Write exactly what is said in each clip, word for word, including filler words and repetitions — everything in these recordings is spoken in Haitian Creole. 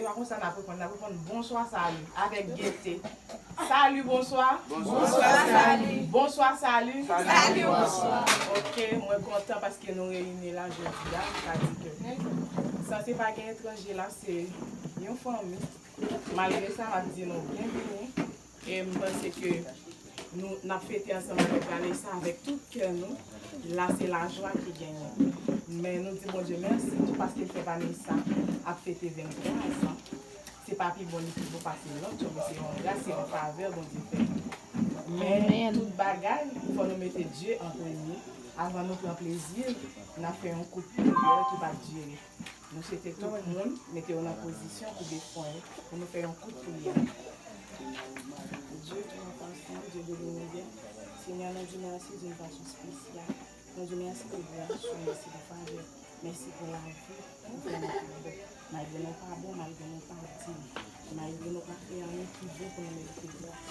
Pa konsa n ap reponn, n ap reponn bonswa, sali, avèk gete. Sali, bonswa. Bonswa, sali. Bonswa, sali. Sali, bonswa. Ok, mwen kontan paske nou reyini la jodi a. Sa di ke sanse pa gen etranje la, se yon fanmi. Malgre sa, m ap di nou byenvini. E m panse ke nou, n ap fete ansanm avèk Vanessa, avèk tout kè nou. La, se lajwa ki genyen. Men nou di Bondye mèsi tou paske l fè Vanessa ap fete venntwa zan. Se pa pi bon ni pi bon pase lòt yo, men se yon gras, se yon favè Bondye fè. Men tout bagay, fò nou mete Dye an premye. Avan nou pran plezi, n ap fè yon kout priyè ki p ap dire. Nou swete tout moun mete yo nan pozisyon, koube fon yo, pou nou fè yon kout priyè. Dieu tout puissant, Dieu de l'univers, Seigneur, nou di mèsi d'une façon spéciale. Nou di mèsi pou gras ou, mèsi pou favè, mèsi pou lavi ou fè nou pa bon. Malgre nou pa bon, malgre nou pa diy, malgre nou pa fè anyen ki bon pou nou merite gras,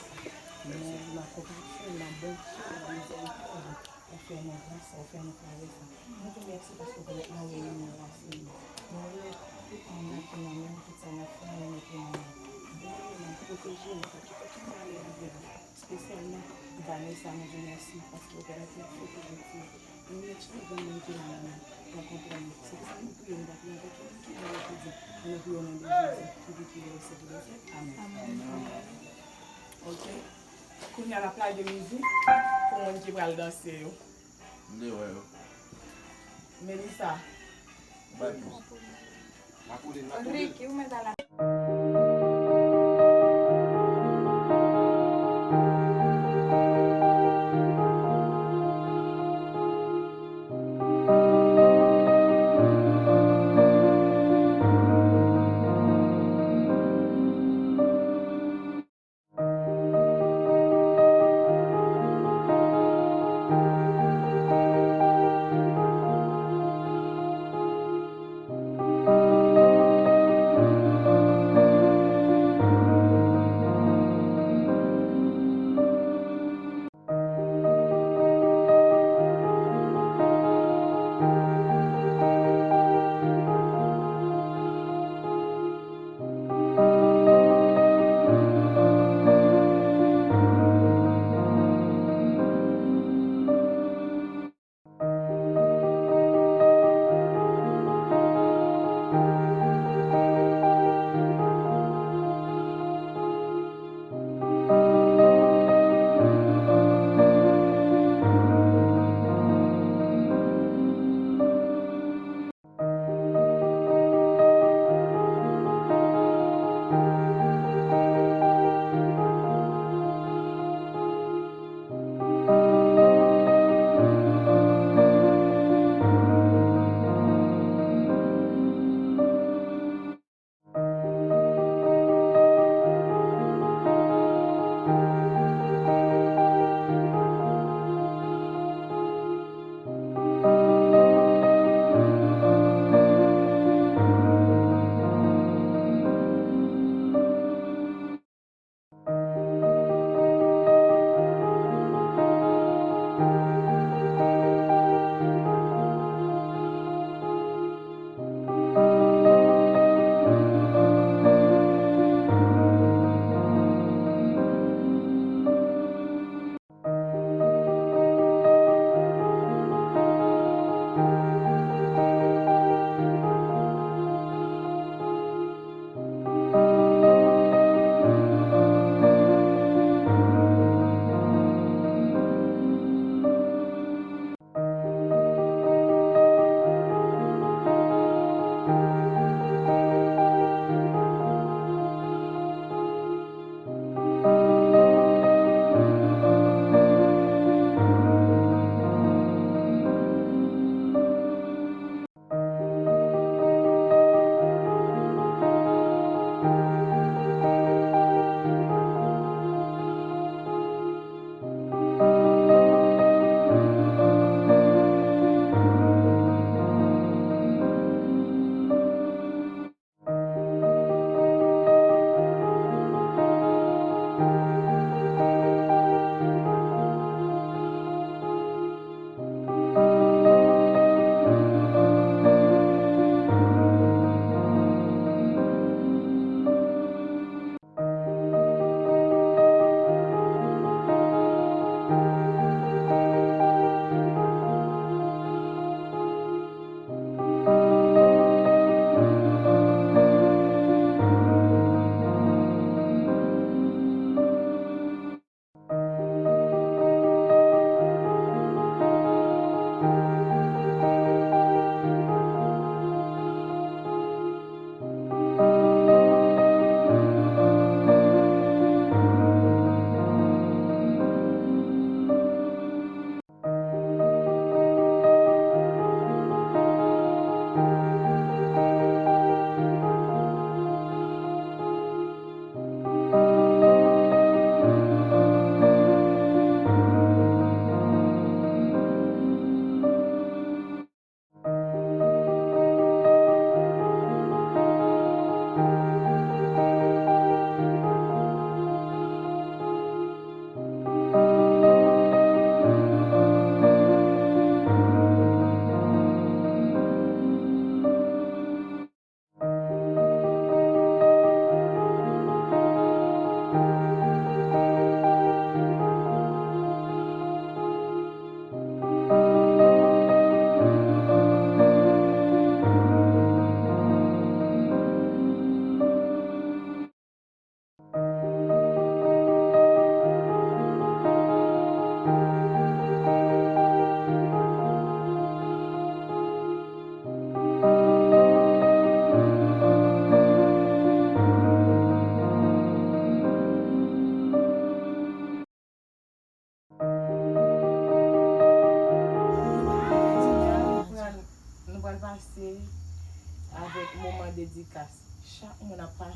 men nan konpasyon, nan bonte, nan mizèrikòd, ou fè nou gras sa, ou fè nou favè sa. Nou di mèsi paske w pèmèt nou reyini la, Senyè. Nou remèt tout moun nan ki nan men w, tout sa n ap fè, nou remèt yo nan men w. Beni nou, pwoteje nou, pa kite okenn malè rive nou. Espesyalman Vanessa, nou di mèsi paske w pèmèt nou fete jodi a. Nou remèt chak granmoun ki la nan men w, nan konprann nou. Se pou sa nou priye, nou pa priye avèk yon moun ki la jodi a, men nou priye o non de Jezi, ki viv, ki règne syèk dè syèk. Amèn. Ok. Kounye a n ap lage mizik pou moun ki pral danse yo. M te wè yo. Melissa. Bay plis. Ricky, ou mèt al.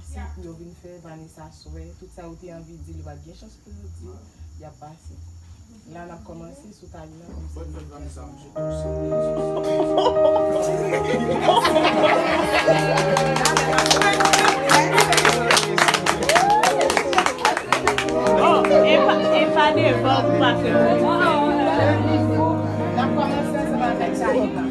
Pou yo vin fè Vanessa swè, tout sa yo te anvi di, li pa t gen chans pou yo di, y ap pase. La, n ap kòmanse sou Taïna kòmsi. Oh, e pa, e pa devan ou pa fè. N ap kòmanse ansanm avèk Taïna.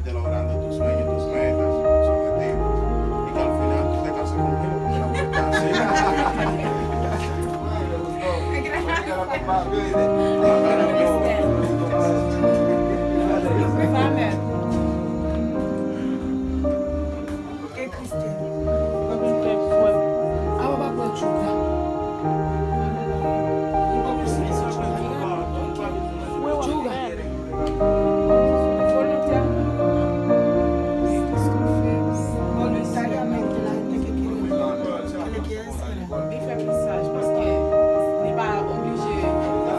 Te logrando tus sueños, tus metas, tus objetivos, y que al final tú te cases conmigo porque la mujer está así. Amén. E Kristèn. Mwen konn fè frè. Awa pa pran Tchouga. Tchouga. Volontèman. Voluntariamente la gente que quiere, que le quiere enseñar. Li fè plis saj paske li pa oblije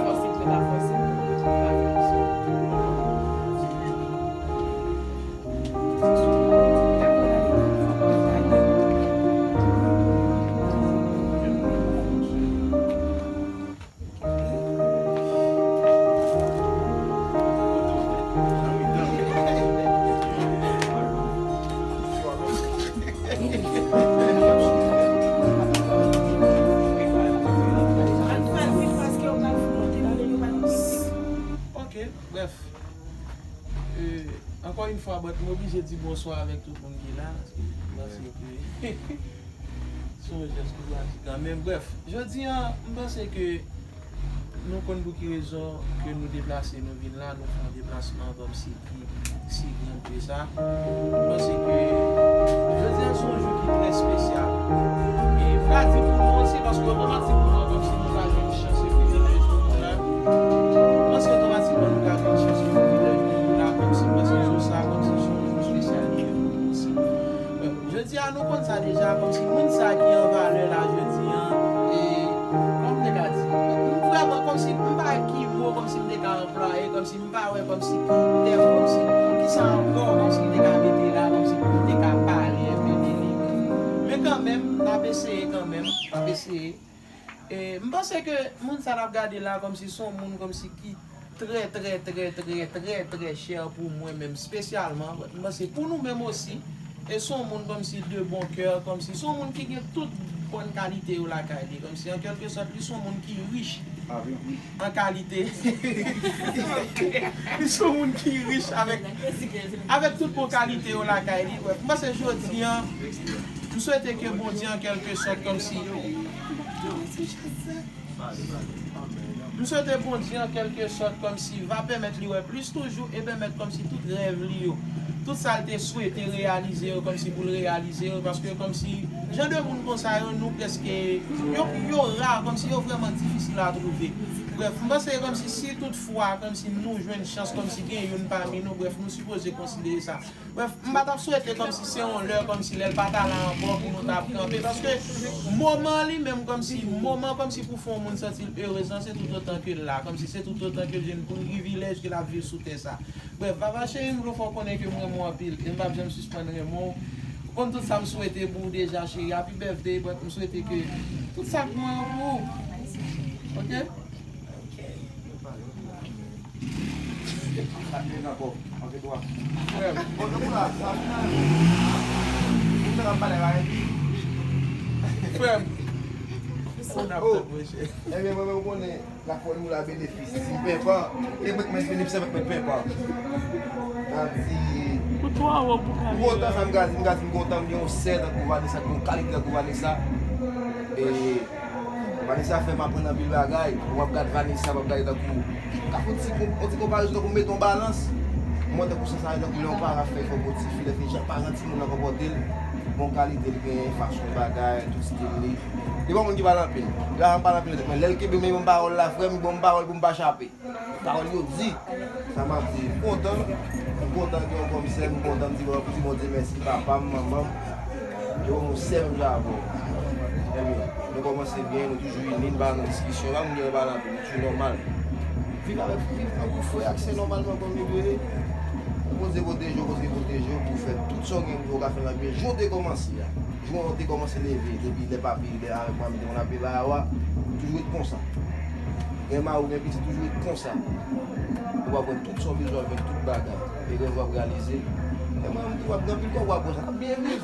fòse pou ta fòse. Ok, bref. Euh, ankò yon fwa, but m oblije di bonswa avèk tout moun ki la. Paske se yon jès ki pratik kanmenm. Bref, jodi a, m panse ke nou konn pou ki rezon ke nou deplase, nou vin la, nou fè yon deplasman kòmsi ki si gran ke sa. M panse ke jodi a se yon jou ki trè espesyal. E m ka di pou nou osi, paske otomatikman, kòmsi nou ka jwenn chans e privilèj pou nou la. M panse otomatikman nou ka jwenn chans e privilèj pou nou la, kòmsi m panse jou sa, kòmsi se yon jou espesyal li ye pou nou osi. Jodi a, nou konn sa deja, kòmsi moun sa ki an valè la, jodi a, e, kòman m te ka di, m vrèman, kòmsi, m pa ki mo, kòmsi m te ka anplwaye, kòmsi m pa wè, kòmsi ki tèm, kòmsi, kisa ankò, kòmsi m te ka mete la, kòmsi pou m te ka pale enpe de li. Men kanmenm, n ap eseye kanmenm, n ap eseye. E, m panse ke moun sa n ap gade la, kòmsi se yon moun, kòmsi ki trè, trè, trè, trè, trè, trè chè pou mwen menm, espesyalman. M panse pou nou menm osi, e se yon moun kòmsi de bon kè, kòmsi se yon moun ki gen tout bòn kalite yo lakay li. Kòmsi, an kèlke sòt, li se yon moun ki rich an kalite. Li se yon moun ki rich avèk, avèk tout bon kalite yo lakay li. Brèf, m panse jodi a, m swete ke Bondye, an kèlke sòt, kòmsi M swete Bondye, an kèlke sòt, kòmsi, va pèmèt li wè plis toujou e pèmèt kòmsi tout rèv li yo Tout sa l te swete reyalize yo, kòmsi pou l reyalize yo, paske kòmsi jan de moun konsa yo, nou prèske, yo, yo ra, kòmsi yo vrèman difisil a twouve. Brèf, m panse kòmsi si tout fwa, kòmsi nou jwenn chans, kòmsi gen youn pami nou, brèf, nou sipoze konsidere sa. Brèf, m pa t ap swete kòmsi se yon lè, kòmsi lè l pa ta la ankò pou nou t ap kanpe, paske moman li menm, kòmsi moman, kòmsi pou fè yon moun santi l erez lan, se toutotan ke l la, kòmsi se toutotan ke l jwenn privilèj ke l ap viv sou tè sa. Brèf, Vava cheri, m vle fè w konnen ke m renmen w anpil e m p ap janm sispann renmen w. Ou konn tout sa m swete pou ou deja, cheri. Happy birthday, brèf, m swete ke tout sa k bon yo pou ou. Oke? Frè m. Frè m. Ebyen, mwen menm, ou konnen. Lafòli ou la benefis. Si m penpan, e mwen k mèt benefis avèk mwen k penpan. Sa di, m kontan sa m ka di, m ka di m kontan, m gen yon sè tankou Vanessa, yon kalite tankou Vanessa. E Vanessa fè m aprann anpil bagay. W ap gad Vanessa, w ap gade tankou, ka fè yon ti, yon ti konparezon tankou mete yon balans. Mwen tankou sa, sa tankou lè yon paran fè efò pou tifi, lè fi, jan paran timoun nan konpòte l, bon kalite l gen, fason l bagay, tout stil li. Li pa moun ki pale anpil. Li pa janm pale anpil nan tèt mwen. Lè l kenbe men yon pawòl la, frè m, li ban m pawòl pou m pa chape. Pawòl yo di, sa m ap di. M kontan, m kontan gen yon kòm sè m, m kontan m di, m di Bondye mèsi, papa m, manman m. Yo ban m yon sè menm jan avè w. Ebyen, nou kòmanse byen, nou toujou ini, n pa nan diskisyon, pa moun ki pale anpil, nou toujou nòmal. Viv avèk, viv tankou frè ak sè nòmalman kòm li dwe ye. Bondye pwoteje w, Bondye pwoteje w pou w fè tout sa w gen pou w ka fè nan byen. Jan w te kòmanse a. Jou an te kòmanse leve, depi lè papi, lè avèk manmi te konn ap bebe a, toujou ret konsa. Gen mari ou gen pitit, toujou ret konsa. Ou va pran tout sa w bezwen avèk tout bagay. E gen jou w ap reyalize. E mwen menm tou, w ap gen anpil kòb, w ap pran sa, w ap byen viv.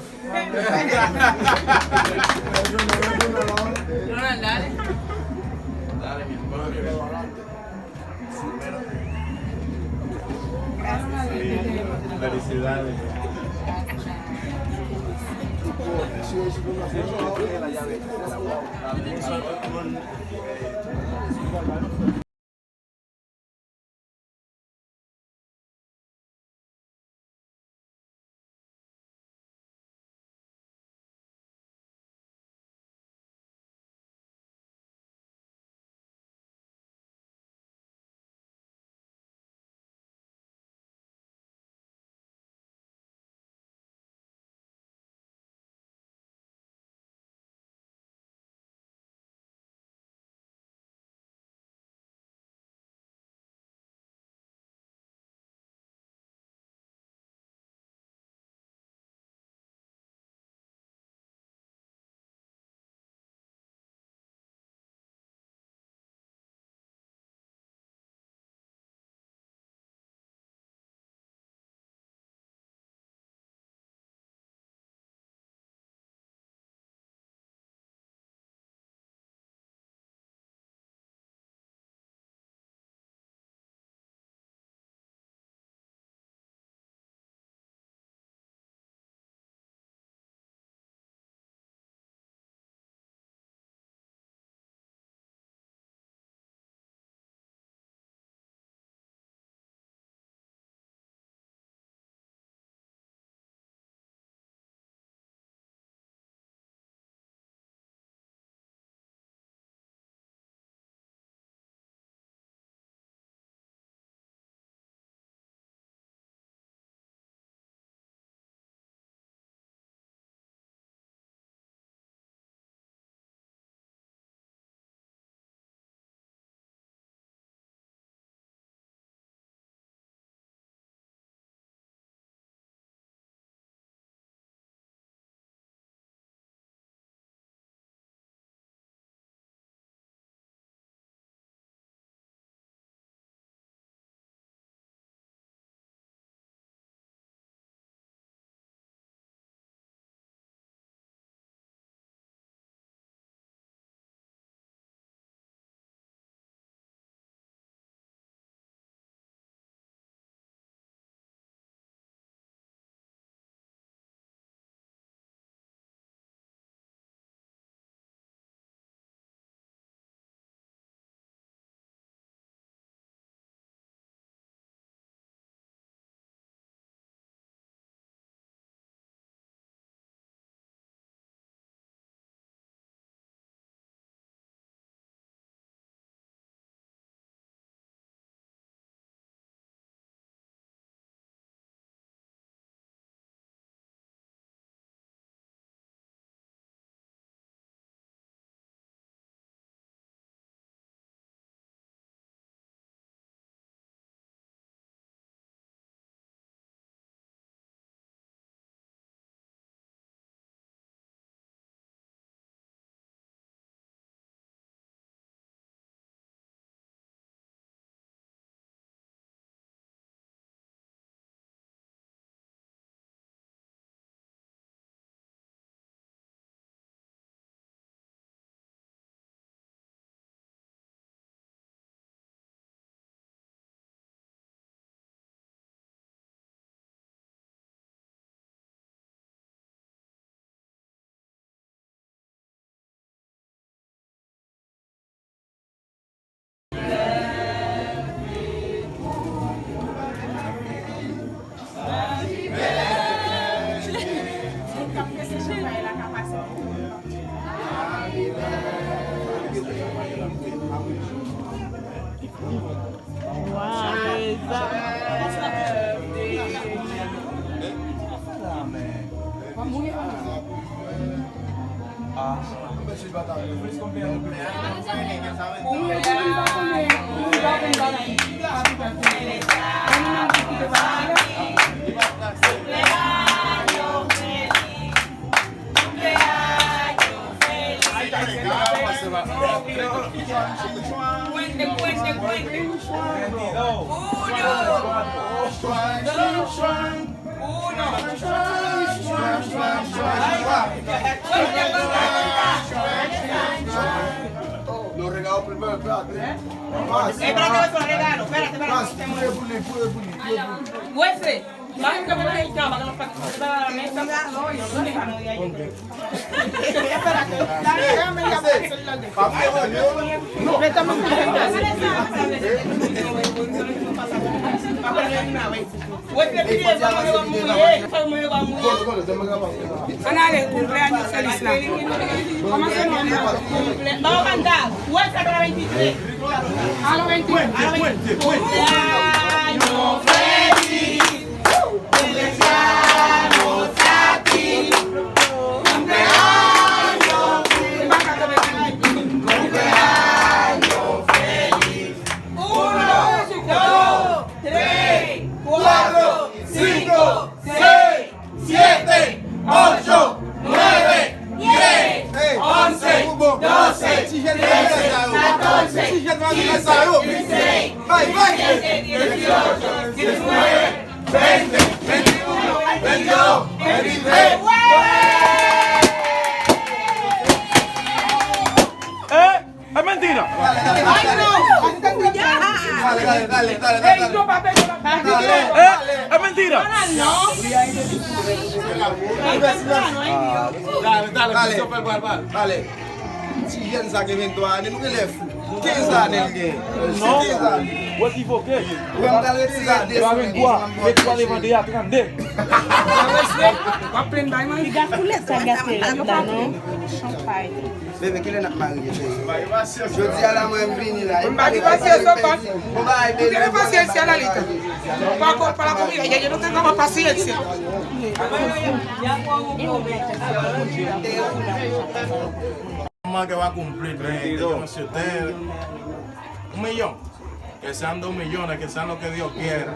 Waw, Teresa. Los regalos primero, espérate. Espérate, los regalos, espérate, espérate. Pase, pase, pase. Pase, pase. Pase, pase. Ann ale, kumpleaños feliz la. Kòman se non? Vamos a cantar. Vuelta para veintitrés. A los veintitrés. Cuente, cuente, cuente. Cumpleaños feliz. Te deseamos a ti. Cumpleaños. Cumpleaños feliz. Uno, dos, tres, cuatro, cinco, seis, siete, ocho, nueve, diez, once, doce, trece, catorce, quince, dieciséis, diecisiete, dieciocho, diecinueve, veinte, veintiuno, veintidós, veintitrés. Eh, es mentira. Ay, no. Dale, dale, dale, dale, dale, dale. Ey, no, papi, no, papi. Eh, es mentira. No. Dale, dale, Christopher, pral, pral. Dale. Ti jèn sa gen venntwa ane, nou genlè fou. Kenz ane l gen. Non. Kenz ane. Ou ekivoke. Ou pral retire de. Ventwa, ventwa devan de a trannde. W ap plenn bay manje. Piga koulè sa gate rad la, non? Chanpay. Bebe, kilè n ap marye, cheri? Jodi a la, mwen, m vini la. M pa gen pasyans ankò. Ou te gen pasyans, se la li tan. Pa ko, pa la komi, ya, ya, nou te gen pasyans. Vamos a acabar con un play, man. Yo, siete, un millón. Que sean dos millones, que sean lo que Dios quiera.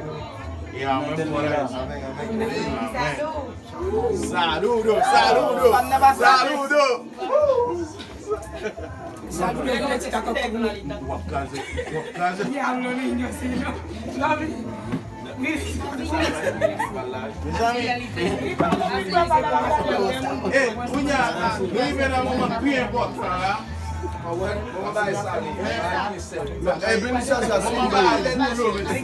Y amén por eso. Amén. Saludos, saludos, saludos. Saludos, le ti kaka pou nou. W ap kraze, w ap kraze. Diablo, niño, sí, no. Mezanmi, eh, kounye a, nou rive nan moman pi enpòtan la. Eh, Benicio, sa, se moman ba ale nou lo, mesye.